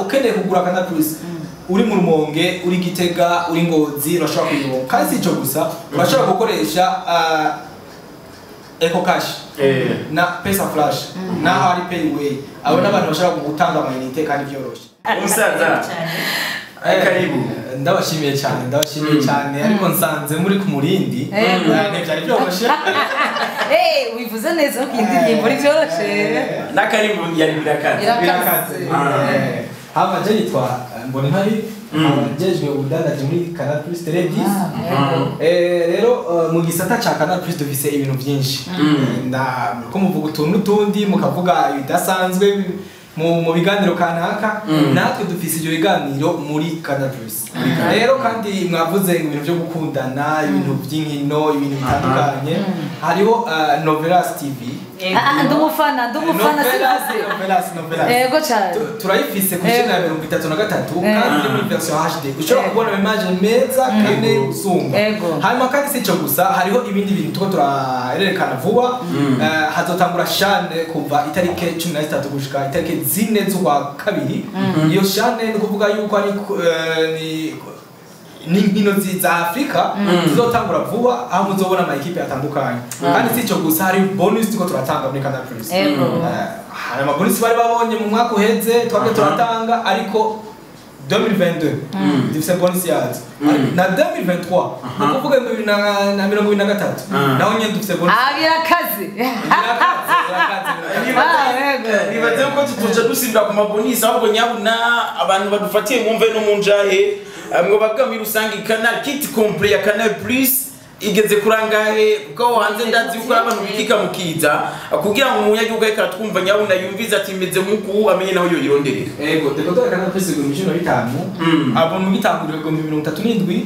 Ukeneye kugura Canal Plus uri mu Rumonge, uri Gitega, uri Ngozi, urashobora kuyironka. Kandi si ico gusa, urashobora gukoresha Eco Cash na Pesa Flash na ari Payway. Abo n'abantu bashobora gutanga ama unité kandi vyoroshe. Umusaza, karibu. Ndabashimiye cyane, ndabashimiye cyane, ariko nsanze muri ku murindi. Ntibyari byoroshe. Wivuze neza ko iyi ndirimbo ari byoroshe. N'akaribu yari birakaze. Birakaze. Hama je nitwa Mbonintari, njejwe ubudandaji muri Canal Plus Televis. Rero mu gisata ca Canal Plus dufise ibintu byinshi. Ko muvuga utuntu n'utundi, mukavuga ibidasanzwe mu biganiro kanaka, natwe dufise ibyo biganiro muri Canal Plus. Rero kandi mwavuze ibintu byo gukundana, ibintu by'inkino, ibintu bitandukanye. Hariho Novelas TV. Ndumufana, ndumufana. Novelas, Novelas. Yego cyane. Turayifise ku chaîne ya 33 kandi iri muri version HD. Ushobora kubona image meza kane usumba. Hanyuma kandi si ico gusa, hariho ibindi bintu tuko turarerekana vuba. Hazotangura chaîne kuva itarike 13 gushika itarike 4 z'ukwa kabiri. Iyo chaîne ni kuvuga yuko ari ni inkino za Afrika zizotangura vuba, aho muzobona ama equipe atandukanye. Kandi si ico gusa, hari bonus tuko turatanga muri Canal Plus. Hari ama bonus bari babonye mu mwaka uheze twabwe turatanga, ariko 2022 dufise bonus yazo na 2023, ni ukuvuga 2023, naho nyene dufise bonus. Birakaze. Birakaze. Nibaze yuko tutoca dusimbira ku ma bonus, ahubwo nyabuna abantu badufatiye mwumve no mu njahe mwo bavuga muri rusange, Canal kit complet ya Canal Plus igeze kurangahe? Kuko aho hanze ndazi yuko ari abantu bikika mukiza kugira ngo umunyagihugu ariko aratwumva nyabuna yumvize ati meze nk'uku, amenye naho yoyironderera. Ego, décodeur Canal Plus 15,000, abonnement gitangurira 37,000,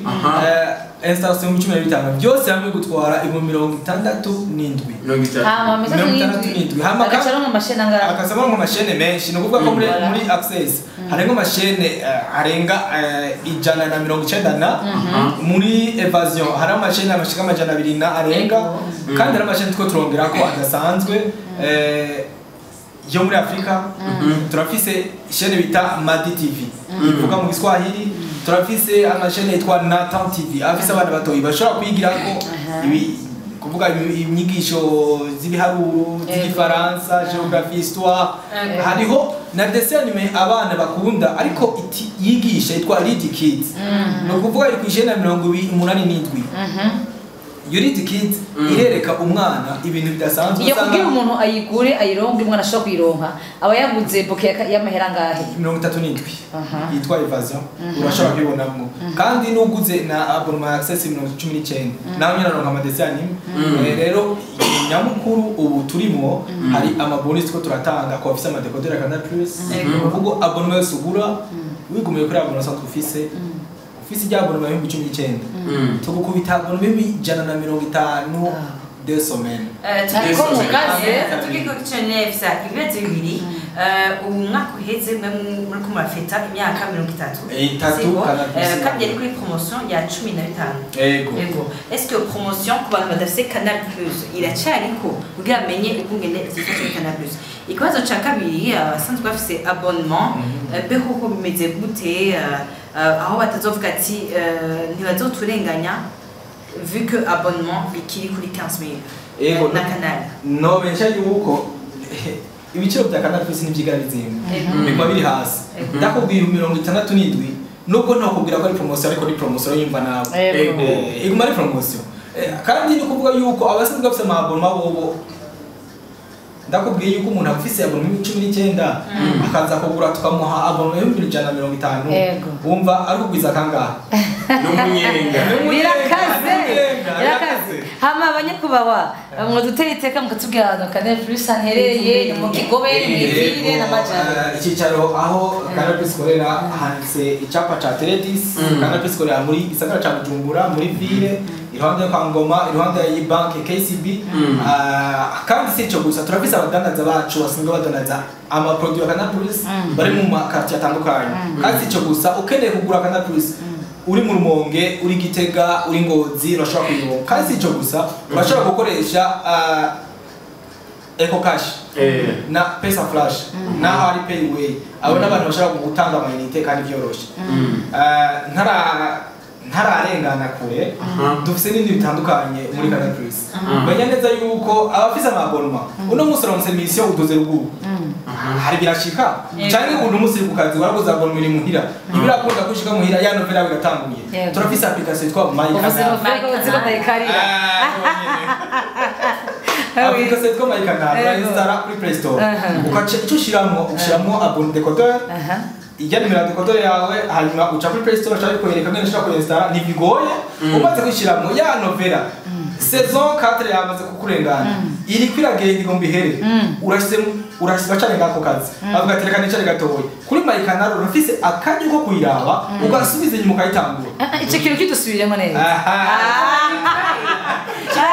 installation 15,000, byose hamwe gutwara 67,000. 60. Hama 67. Hama agaca no mu ma chaînes angahe? Akasaba mu ma chaînes menshi. Ni ukuvuga ko muri Access harenga ama chaînes arenga 190 na muri Evasion hari ama chaînes amashika 200 na arenga. Kandi hari ama chaînes two turongera ko adasanzwe yo muri Afrika. Turafise chaîne bita Madi TV ivuga mu Giswahili, turafise ama chaînes yitwa Nathan TV afise abana batoyi bashobora kwigirako ibi kuvuga inyigisho z'ibiharuro, z'igifaransa, géographie, histoire. Hariho na dessin animé abana bakunda ariko yigisha yitwa Lead Kids, ni ukuvuga iri kw'ijana na 87. Iyo Lead Kids irereka umwana ibintu bidasanzwe. Iyo usanga kugira umuntu ayigure, ayironke, umwana ashobora kuyironka, aba yaguze bouquet y'amahera angahe? 37 yitwa Evasion urashobora kwibonamo. Kandi n'uguze na abonnement ya Access 19 nawe nyine aronka ama dessins animés. Rero nyamukuru ubu turimo hari ama bonus two turatanga ku bafise ama décodeur ya Canal Plus. Uvuga abonnement yose ugura, wigumiye kuri abonnement usanzwe ufise ijya abonnement y'19,000, tugukubita abonnement y'150 deux semaines. Ariko mukaze. Tugiko kicenefsa ibibazo bibiri. Umwaka uheze mwe muriko murafeta imyaka 30. Itatu. Siko? Canal Plus. Kandi yari kuri promotion ya 15. Ego. Ego, est-ce que promotion ku bantu badafise Canal Plus iracariko, kugira amenye ukungene vyifashe muri Canal Plus? Ikibazo ca kabiri, abasanzwe bafise abonnement, mbe koko bimeze gute, aho batazovuga ati ntibazoturenganya vu que abonnement ikiri kuri 15 000 Ego. na Canal? Nobesha yuko ibiciro bya Canal Plus ntibyigera bizimba, biguma biri hasi. Ndakubwira 67, nubwo ntakubwira ko ari promotion, ariko ni promotion yumva nawe. Iguma ari promotion. Kandi ni ukuvuga yuko abasanzwe bafise ama abonnement bobo, ndakubwiye yuko umuntu afise abonnement 19 akaza kugura tukamuha abonnement y'150,000, wumva ari kugwiza kangahe? N'umunyenga. Birakaze. N'umunyenga, Birakaze. Hama abanyakubahwa, mwadutera iteka mukatubwira ahantu Canal Plus haherereye, ni mu Kigobe, ni mw'ivire n'amajana? Icyicaro aho Canal Plus ikorera handitse icyapa ca Teledis. Canal Plus ikorera muri gisagara ca Bujumbura, muri ville, iruhande yo kwa Ngoma, iruhande ya banki KCB. Kandi si ico gusa, turafise abadandaza bacu basanzwe badandaza ama produit ya Canal Plus bari mu ma quartier atandukanye. Kandi si ico gusa, ukeneye kugura Canal Plus uri mu Rumonge, uri Gitega, uri Ngozi, urashobora kuyironka. Kandi si ico gusa, urashobora gukoresha Eco Cash na Pesa Flash na ari Payway, abo n'abantu bashobora gutanga amayinite kandi byoroshe. Ntararengana kure, dufise n'ibindi bitandukanye muri Canal Plus. Menya neza yuko abafise ama abonnement, uno munsi uramutse mission uduze ruguru, hari birashika, canke uno munsi uri ku kazi waraguze abonnement iri muhira, ntibirakunda kushika muhira ya novela bigatanguye. Turafise application yitwa My Uvuze Canal. novela uziko ndayikarira. Application yitwa My Canal, urainstalla kuri Play Store, ukaca ico ushiramwo abonnement décodeur, ijya nimero ya decoder yawe, hanyuma uca kuri Play Store, ushaka kwereka ngene ushobora kuinstalla, ntibigoye. Umaze kwishiramwo ya novela, saison 4 yamaze kukurengana, iriko iragenda igomba ihere, urashizemo urashyize cane ngako kazi, avuga ati reka nicare gatoya kuri My Canal, urafise akanya ko kuyiraba, ugasubiza inyuma ukayitangura. Ico kintu kidusubiremo neza.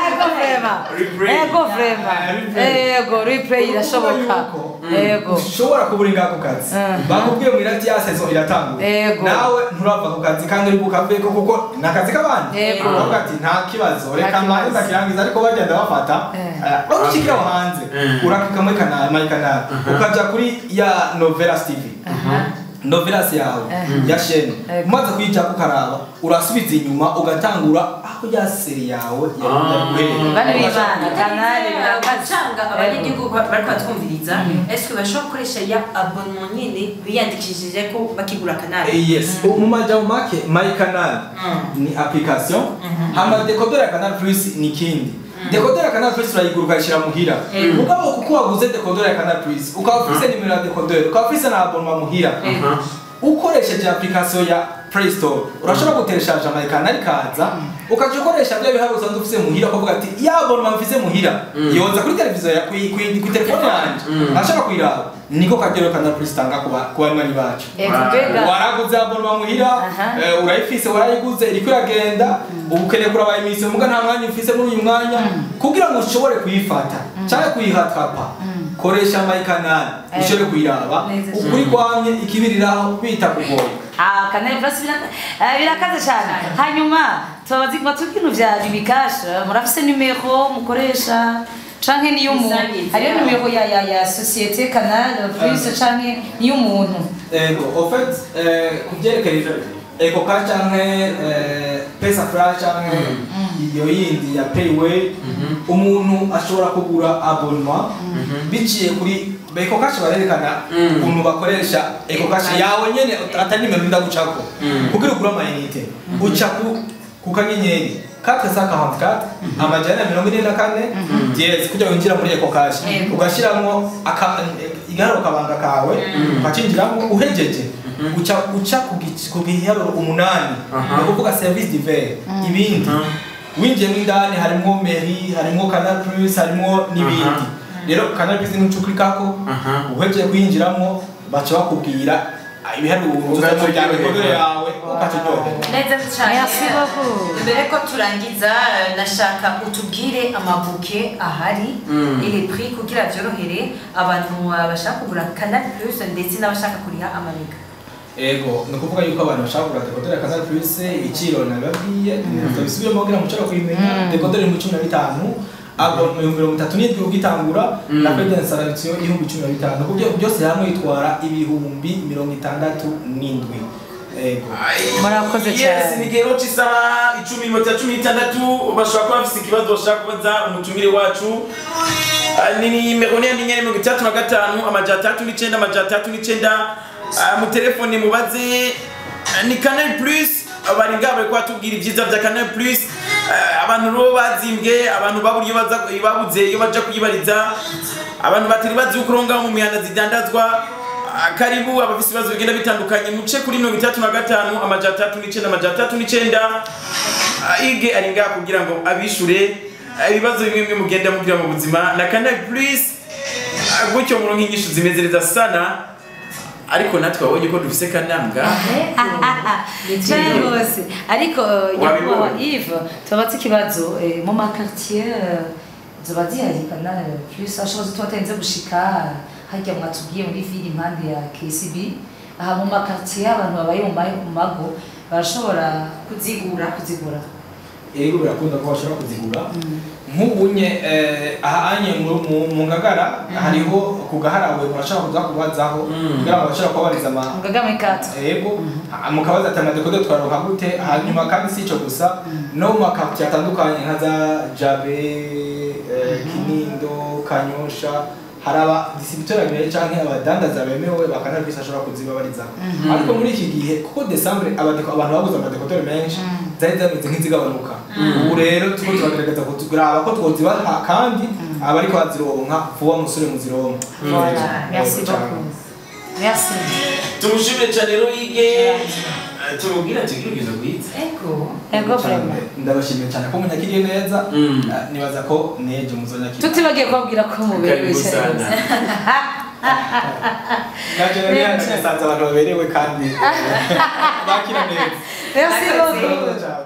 Ego vraiment. Replay. Ego vraiment. Ego replay irashoboka. Ego. Ushobora kuba uri ngako kazi, bakubwiye ngo irati ya saison iratanguye, nawe nturava ku kazi kandi uri bukaveko kuko ni akazi k'abandi, uravuga ati nta kibazo, reka Nta mbanze kibazo. ndakirangiza, ariko bagenda bafata. Aho ushikira aho hanze, urakika muri Canal, My Canal, ukaja kuri ya Novelas TV, Novelas yawe ya chaîne. Umaze kuyijako ukaraba, urasubiza inyuma ugatangura aho ya série yawe yaguhereye. Bana b'Imana, Canal birakaze. Gucanga abanyagihugu bariko batwumviriza, est-ce que bashobora gukoresha ya abonnement nyene biyandikishije ko bakigura Canal? Yes, mu majambo make, My Canal ni application, hama décodeur ya Canal Plus ni kindi. Décodeur ya Canal Plus urayigura ukayishira muhira, mugabo kuko waguze décodeur ya Canal Plus, ukaba ufise nimero ya décodeur, ukaba ufise na abonnement muhira, ukoresheje application ya Play Store urashobora gutereshaje My Canal ikaza, ukaja ukoresha bya biharuro usanzwe ufise muhira, ukavuga ati ya abonnement mfise muhira yoza kuri televiziyo ya kuri telefone yanje, ntashobora kuyiraba. Niko kagero Canal Plus itanga ku banywanyi bacu. Ego mbega. Waraguze abonnement muhira, urayifise, warayiguze, iriko iragenda, ubu ukeneye kuraba émission muga nta mwanya ufise muri uyu mwanya kugira ngo ushobore kuyifata canke kuyihatrapa, koresha My Canal ushobore kuyiraba. Neza. Ukuri kwamye ikibiriraho bita kugoye. Ah, Canal Plus birakaze cyane. Hanyuma tubabaza batubwira ibintu vya Lumicash, murafise numero mukoresha canke niyo umuntu? Isangiza. Hariyo numero ya société Canal Plus canke niyo umuntu? Ego, en fait, ku byerekeye Eco Cash canke Pesa Flash canke iyo yindi ya Payway, umuntu ashobora kugura abonnement biciye kuri Eco Cash. Barerekana ukuntu bakoresha Eco Cash yawe nyene, atari nimero ndagucako. Kugira ugure amayinite, uca ku *444 #4 # kugira winjira muri Eco Cash, ugashiramwo igiharuro kabanga kawe, ukacinjiramo. Uhejeje uca ku giharuro 8, ni ukuvuga service divers, ibindi. Winjiyemo indani harimwo mairie, harimwo Canal Plus, harimwo n'ibindi. Rero Canal Plus ni ucuklikako, uhejeje kuyinjiramo baca bakubwira ibiharuro Ugaca bya uryoherwa. dekodere yawe, ugaca uryoherwa. Neza cyane. Merci beaucoup. Mbere ko turangiza, nashaka utubwire ama bouquets ahari et les prix kugira byorohere abantu bashaka kugura Canal Plus ndetse n'abashaka kuriha amamega. Ego, ni ukuvuga yuko abantu bashaka kugura dekodere ya Canal Plus, ibiciro nabibabwiye, tubisubiremo kugira ngo mushobore kubimenya. Dekodere 15,000, abonnement 37,000 ugitangura, na frais d'installation 15,000. Kubyo byose hamwe yitwara 67,000. Ego. Murakoze Yes, cyane. ni gero cy'isaha 10:16. Bashobora kuba bafise ikibazo bashaka kubaza umutumire wacu. Ni nimero ni nyene 35 309 309. Mu telefone mubaze. Ni Canal Plus, bari ngaho bariko batubwira ibyiza vya Canal Plus. Abantu rero bazimbwe, abantu babura iyo baza, babuze iyo baja kuyibariza, abantu batari bazi yuko uronga mu mihanda zidandazwa. Karibu abafise ibibazo bigenda bitandukanye, muce kuri 35 309 309. Ige ari ngaha kugira ngo abishure ibibazo bimwe bimwe mugenda mugira mu buzima na Canal Plus. Gutyo muronka inyishu zimeze neza sana, ariko natwe wabonye ko dufise kananga. Cyane rwose, ariko Wabibonye? nyakubahwa Yves, tubabatse ikibazo, mu ma quartier zoba zihari Canal Plus? Ashobora tuba atarinze gushika harya mwatubwiye muri ville impande ya KCB. Aha mu ma quartier abantu babaye mu mago barashobora Kuzigura. Kuzigura? Ego, birakunda ko bashobora kuzigura. Nk'ubunye aha anye mu Ngagara hariho kugaharawe, murashobora kuza kubazaho kugira ngo bashobora kubabariza ama Ngagara muri 4. Yego, mukabaza ati ama décodeur twaronka gute? Hanyuma kandi si ico gusa, no mu ma quartier atandukanye nka za Jabe, Kinindo, Kanyosha, hari aba distributeur bemewe canke abadandaza bemewe ba Canal Plus ashobora kuzibabarizako. Ariko muri iki gihe, kuko December abantu baguze ama décodeur menshi, zari zameze nk'izigabanuka. Ubu rero turiko turagerageza kuraba ko twozibaha, kandi abariko bazironka vuba musure muzironka. Voilà, merci Yego cane. beaucoup, merci. Tumushimire cyane Royige, tumubwire tugire urugendo rwiza. Ego. Ego, vraiment. Ndabashimiye cyane ko munyakiriye neza. Nibaza ko nejo muzonyakira. Tutibagiye kubabwira ko muberewe Karibu cyane. sana. Naje nari nasanze abantu baberewe kandi bakira neza. Merci beaucoup. Cyane.